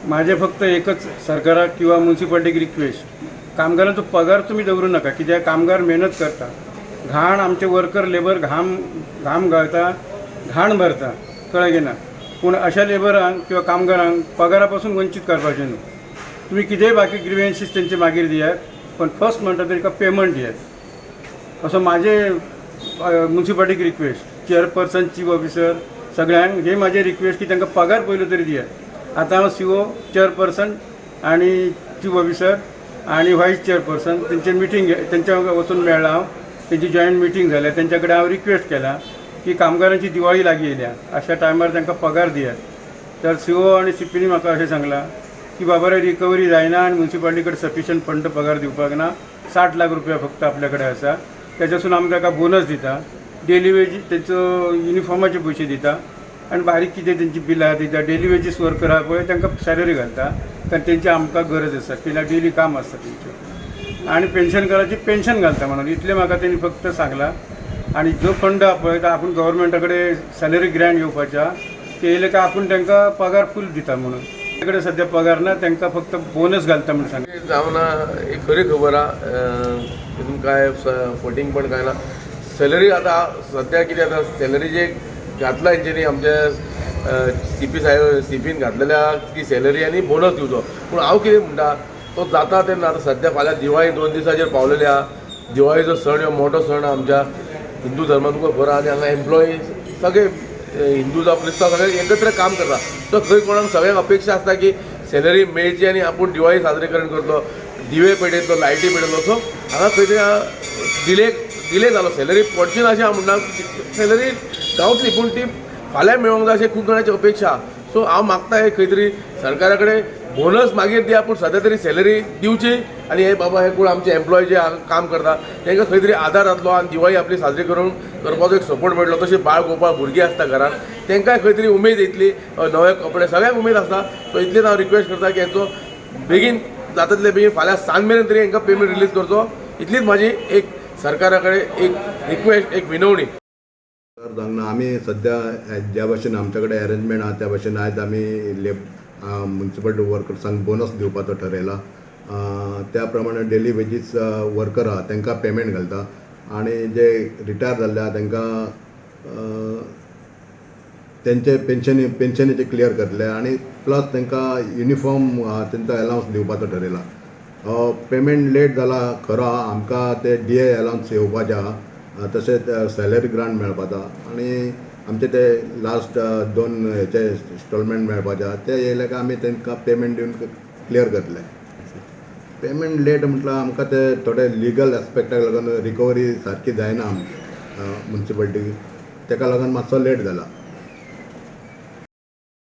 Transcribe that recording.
माझे फक्त एकच सरकाराक किंवा मुन्सिपाल्टीक रिक्वेस्ट, कामगारांचो पगार तुमी दवरूं नाका, कित्याक कामगार मेहनत करता. घाण आमचे वर्कर लेबर घाम घाम घालता, घाण भरता, कळ्ळें की ना? पूण अशा लेबरांक किंवा कामगारांक पगारा पासून वंचीत करपाचें न्हू. तुमी कितेंय बाकी ग्रिवेन्सीस तेंचे मागीर दियात, पण फर्स्ट म्हणटा तांकां पेमंट दियात, असो माझे मुन्सिपाल्टीक रिक्वेस्ट. चेअरपर्सन, चीफ ऑफिसर, सगळ्यांक हे माझे रिक्वेस्ट की तांकां पगार पयलो तरी दियात. आतां हांव सीओ, चेअरपर्सन आनी चीफ ऑफिसर आनी व्हायस चेअरपर्सन तेंचे मिटींग, तेंच्या वचून मेळ्ळा हांव. तेंची जॉयंट मिटींग जाल्या. तेंच्या कडेन हांव रिक्वेस्ट केला की कामगारांची दिवाळी लागीं येयल्या, अशा टायमार तांकां पगार दियात. तर सीओ आनी सीपीनी म्हाका अशें सांगलां की बाबा रे, रिकवरी जायना आनी मुन्सिपाल्टी कडेन सफिशियंट फंड पगार दिवपाक ना. 60 लाख रुपया फक्त आपल्या कडेन आसा. तेच्यासून आमी ताका बोनस दिता, डेली वेज तेंचो युनिफॉर्माचे पयशे दिता आनी बारीक कितें तेंची बिलां दिता. डेली वेजीस वर्कर आहा पळय, तांकां सॅलरी घालता, कारण तेंची आमकां गरज आसा, कित्याक डेली काम आसता तेंचें. आनी पेन्शनकाराची पेन्शन घालता म्हणून इतलें म्हाका तेणी फक्त सांगलां. आनी जो फंड आहा पळय, तो आपूण गव्हर्मेंटा कडेन सॅलरी ग्रँट येवपाचे आहा, ते येयले काय आपूण तांकां पगार फूल दिता म्हणून. कडेन सद्या पगार ना, तांकां फक्त बोनस घालता म्हणून सांगता. जावना एक खरी खबर आहा. तितून काय फटींग पण काय ना. सॅलरी आतां सद्या कितें आतां, सॅलरी जे घातला हेंच्यांनी, आमच्या सीपी साहेब, सीपीन घातलेल्या ती सॅलरी आनी बोनस दिवचो. पूण हांव कितें म्हणटा, तो जाता तेन्ना आतां सद्या फाल्यां दिवाळी 2 दिसांचेर पावलेली आहा. दिवाळीचो सण हो मोठो सण आमच्या हिंदू धर्मात तुमकां खबर आहा. आनी हांगा एम्प्लॉई सगळे हिंदू जावं क्रिस्तांव सगळे एकत्र काम करता. सो खंय कोणाक सगळ्यांक अपेक्षा आसता की सॅलरी मेळची आनी आपूण दिवाळी साजरीकरण करतलो, दिवे पेटयतलो, लायटी पेटयतलो. सो हांगा खंय तरी डिले डिले जालो. सॅलरी पडची ना अशें हांव म्हणना. सॅलरी गावतली, पूण ती फाल्यां मेळोंक जाय अशें खूब जाणांची अपेक्षा आहा. सो हांव मागता हे खंय तरी सरकारा कडेन बोनस मागीर दिया, पूण सद्या तरी सॅलरी दिवची. आनी हे बाबा, हे कोण आमचे एम्प्लॉय जे हांगा काम करता, तांकां खंय तरी आदार जातलो आनी दिवाळी आपली साजरी करून करपाचो एक सपोर्ट मेळटलो. तशें बाळ गोपाळ भुरगीं आसता घरान, तांकांय खंय तरी उमेद येतली. नवे कपडे, सगळ्यांक उमेद आसता. सो इतलेच हांव रिक्वेस्ट करता की हेचो बेगीन जाता तितले बेगीन, फाल्यां सांज मेरेन तरी हांकां पेमेंट रिलीज करचो. इतलीच म्हाजी एक सरकारा कडेन एक रिक्वेस्ट, एक विनवणी. तर जावंक आमी सद्या ज्या भशेन आमच्या कडेन अरेंजमेंट आहा, त्या भशेन आयज आमी म्युन्सिपल वर्कर्सांक बोनस दिवपाचो ठरयला. त्या प्रमाणे डेली वेजीस वर्कर आहा, तांकां पेमेंट घालता आनी जे रिटायर जाल्ले आहा, तांकां तेंचे पेन्शनीचे क्लियर करतले आनी प्लस तांकां युनिफॉर्म तेंचो एलावन्स दिवपाचो ठरयला. पेमेंट लेट जाला खरो आहा. आमकां ते डीए एलावन्स येवपाचे आहा, तशेंच सॅलरी ग्रांट मेळपाचो आहा आनी आमचे ते लास्ट दोन हेचे इन्स्टॉलमेंट मेळपाचे आहा. ते येयले काय आमी तांकां पेमेंट दिवन क्लियर करतले. पेमेंट लेट म्हटल्यार आमकां ते थोडे लिगल एस्पेक्टाक लागून रिकवरी सारकी जायना मुन्सिपालिटी, ताका लागून मातसो लेट जाला.